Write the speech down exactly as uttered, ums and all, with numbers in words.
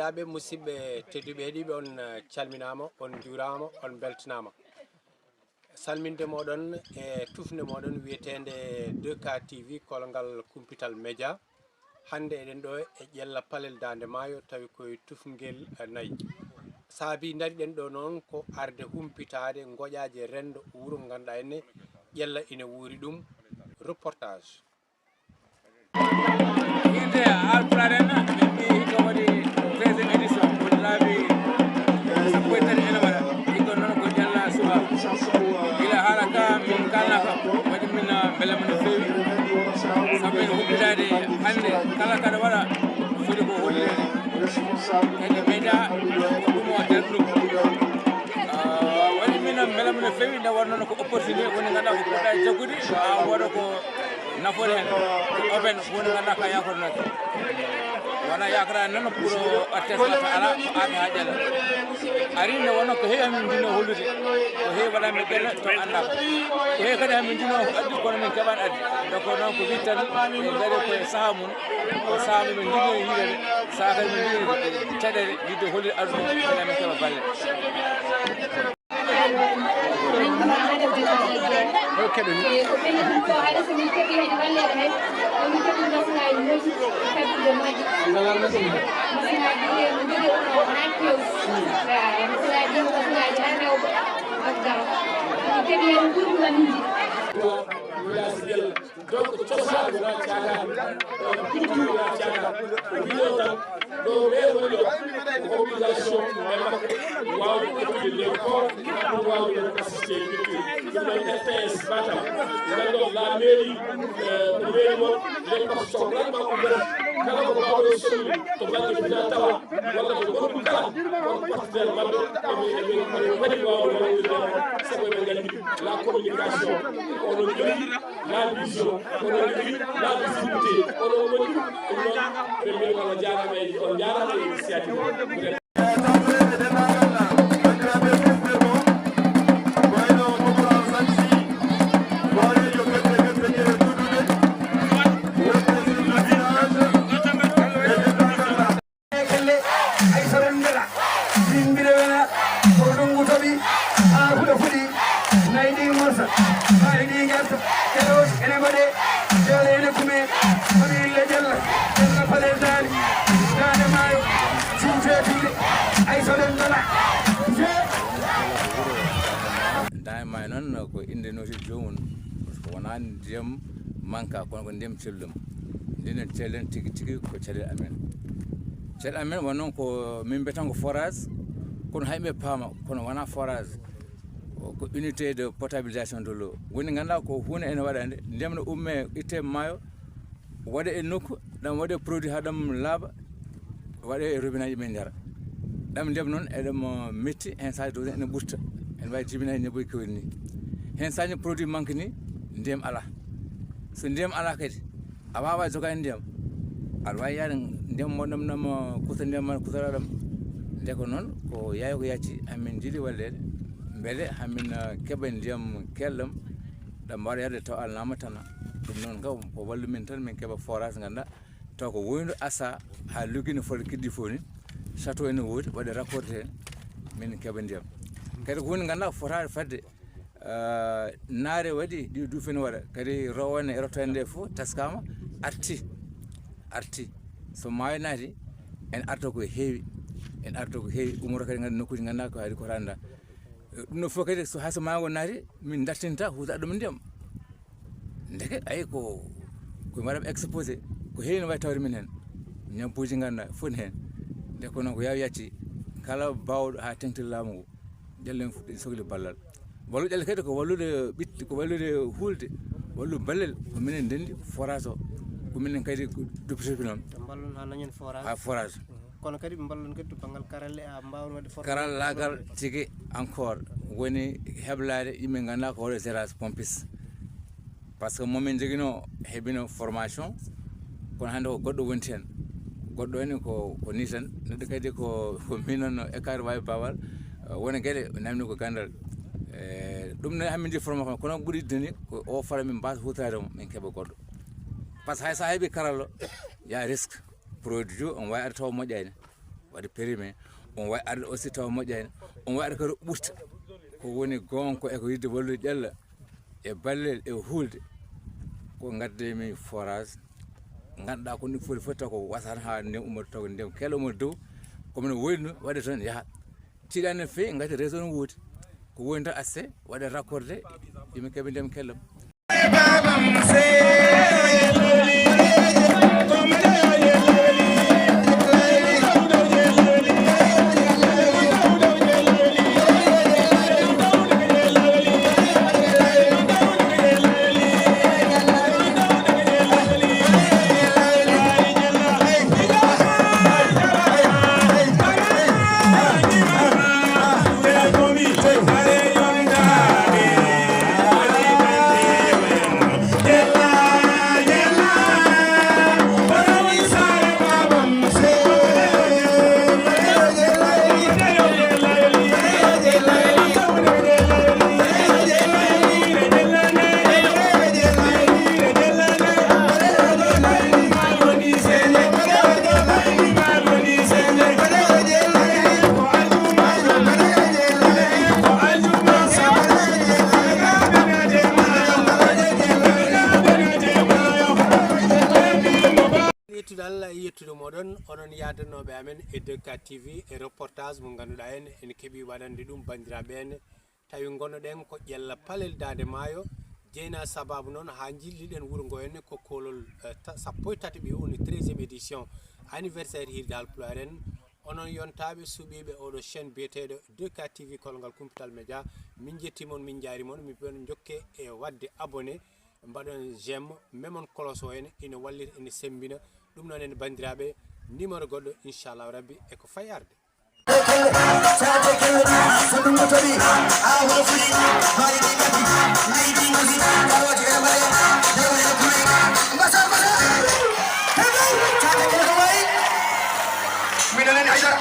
Banndiraaɓe, musidɓe tedduɓe heɗiiɓe, on, eh, calminaama, on njuuraama, on mbeltanaama. Salminde mooɗon e tufnde mooɗon wiyeteende deux K T V, kolongal Kumpital Media. Hannde eɗen ɗo e Ƴella Palel Daande Maayo, tawi koye tufngel, eh, nayi. Saabi ndariɗen ɗo noon ko arde humpitaade ngoƴaaje renndo wuro ngo ngannduɗaa ene Ƴella ina wuuri ɗum. Reportage. Hinde Haalpulaar en, ɓe mbi hikka waɗi treizième édition, ko laabi sappo e tati ene waɗa. Hikka noon ko Ƴella suka. Gila haala ka min kalna ka, waɗi min, ah, mbelema no feewi. Sabu en humpitaade hannde, kala kaɗa waɗa, foti ko hollireede. Kadi media ko ɗum o darndu. Ah, waɗi min mbelema no feewi, nde wonno ko opportunité woni ngannduɗaa ko poɗɗa jaggude, haa wooda ko nafoore heen, ko aubaine woni ngannduɗaa ka yakornooki. Wona yakora noon pour artiste wata ala, ko aada haa Ƴella. Ari nde wonno ko heewi hamin ndino hollude, ko heewi waɗa min Ƴella to annda ko. Ko heewi kadi hamin ndino ko addi, kono min keɓan addi. Donc noon ko wiɗ tan, min ngari koye saha mum, ko saha mum min ndino yiɗede, saha kadi min ndino caɗeele, yidde hollude aduna, kadi min keɓa balle. Donc, cosaan wonaa caagaan, culture wonaa caagaan. Ko wiyo tan, ɗo ɓe woni ɗo, ko obligation e maɓɓe waawde ƴettude les corps pour waawde assister culture. Ɗum noon R T S Matam, nganndon la mairie, euh, ko mairie mon, les portes sont grandement ouvertes. Kala ko mbaawɗon solude to bannge fina tawa, walla ko gonɗum kala, on partenaire maɓɓe, eɓe, eɓe, eɓe mbaɗi waawde wallirde on, sabu eɓe nganndi la communication, onon jogii la vision, onon jogii la visibilité, onon woni ɗum. Ɗum noon, ɓe mbiya on jaaraama e, on jaaraama e initiative. Kelle, ay so ren mbela, min mbira wena, ko ndungu toɓi, haa huɗo fuɗi, nayi ɗi morsa, ɓaari ɗi ngarta, keɗo ene mbaɗe, jole ene kume, kono ille Ƴella, Ƴella Palel Daande, Daande Maayo, suufe tulde, ay so ren mbela, je. Daande Maayo noon ko innde nooti joomum, par ce que wonaa ndiyam manka, kono ko ndiyam celluɗam. Ndinen cellen tigi tigi ko caɗeele amen. Caɗeele amen won noon ko min mbiyata ko forage, kono hay ɓe paama, kono wonaa forage. Ko unité de potabilisation de l'eau. Woni ngannduɗaa ko huunde ene waɗande, ndiyam no umme itte maayo, waɗe e nokku, ɗam waɗe produit haa ɗam laaɓa, waɗe e robinet ji ɓe njara. Ɗam ndiyam noon eɗam, uh, metti, heen saaji dose ene ɓurta, ene waawi jibinaade ñebbuuji keewɗi ni. Heen saaji produit manque ni, ndiyam alaa. So ndiyam alaa kadi, a waawaa jogaade ndiyam. Aɗa waawi yaade ndiyam mo ɗam, ɗam, uh, kusa ndiyam ma, kusa ɗam. Nde ko noon, ko yaawi ko yacci, hamin njiɗi walleede, mbele hamin, uh, keɓa ndiyam kelɗam, ɗam mbaɗa yarde taw alnaama tana. Ɗum noon kam ko wallu min tan, min keɓa forage, ngannduɗaa, taw ko woyndu asa haa luggi no fota kiɗɗi fof ni, château ene woodi, waɗe raccordé heen, min keɓa ndiyam. Kadi ko huunde ngannduɗaa fotaade fadde, eh, naare waɗi, ɗi duufi ne waɗa, kadi rowane e rottande nde fof taskaama, arti, arti. So maayo naati, en arta ko heewi, en arta ko heewi, umoro kadi nganndu nokkuuji ngannduɗaa ko haali ko randa. Ɗum ɗo fof kadi, so hay so maayo ngo naati, min dartinta huusa ɗum ndiyam. Ndeke, ayi, ko, ko mbaɗam exposé, ko heewi no wawi tawde min heen. Ñabbuuji ngannduɗaa fof ne heen. Nde ko noon ko yaawi yacci, kala baawɗo haa teŋti laamu ngu, Ƴella en fuɗɗi sokli ballal. Wallu Ƴella kadi ko wallude ɓitte, ko wallude hulde, wallu ballal, ko minen ndenndi forage o, ko minen kadi ko duppitoɓe noon. Mballon haa dañen forage. Haa forage. Mhm. Kono kadi ɓe mballon kadi to banngal karalle, haa mbaawon waɗde formation. Karallaagal tigi encore woni heblaade yimɓe ngannduɗaa ko waɗde gérage pompiste. Par ce que mo min njoginoo heɓino formation, kono hannde ko goɗɗo wonti heen. Goɗɗo woni ko, ko nii tan, neɗɗo kadi ko, ko minon no écart waawi baawal, eh, wona geɗe namni ko ganndal. Eh, ɗum ne hamin nji formation, kono ɓuri yiɗde ni ko o fara min mbaasa huutoraade mo, min keɓa goɗɗo. Par ce que hay so a heɓi karallo, y a risque. Produit o, on waawi arde taw moƴƴaani. Waɗi périmé, on wawi arde aussi tawa moƴƴani, on wawi arde kadi ɓurta. Ko woni gonga ko e ko yidde wallude ƴella e ballel e hulde. Ko gadde mi forage, ganduɗa ko ɗum foti foti taw ko wasata ha ndiyam ummata taw ko ndiyam kelle ummata dow, kono no woyni no waɗe toon yaaha. Tiiɗani no fewi, gati réseau no woodi. Ko woni tan accès waɗe raccordé, yimɓe keeɓa ndiyam kellam. Yettude Allah e yettude moɗon, oɗon yaadannoɓe amen e deux K T V e reportage mo ngannduɗaa en ene keɓi waɗande ɗum banndiraaɓe en. Tawi ngonnoɗen ko ƴella palel Daande Maayo, jeyna sababu noon haa njilliɗen wuro ngo en ko koolol, eh, ta-, sappo e tati ɓe woni treizième édition anniversaire Hiirde Haalpulaar en. Onon yontaaɓe suɓiiɓe oɗo chaîne biyeteeɗo deux K T V, kolongal Kumpital Média, min njetti mon, min njaari mon, min mbiyon njokke e waɗde abonné, mbaɗon j'aime, memon cloche o en, ina wallita, ina semmbina. Ɗum noon en banndiraaɓe, numéro goɗɗo, inchallahu rabbi, e ko fayi arde. Mino nani haydara.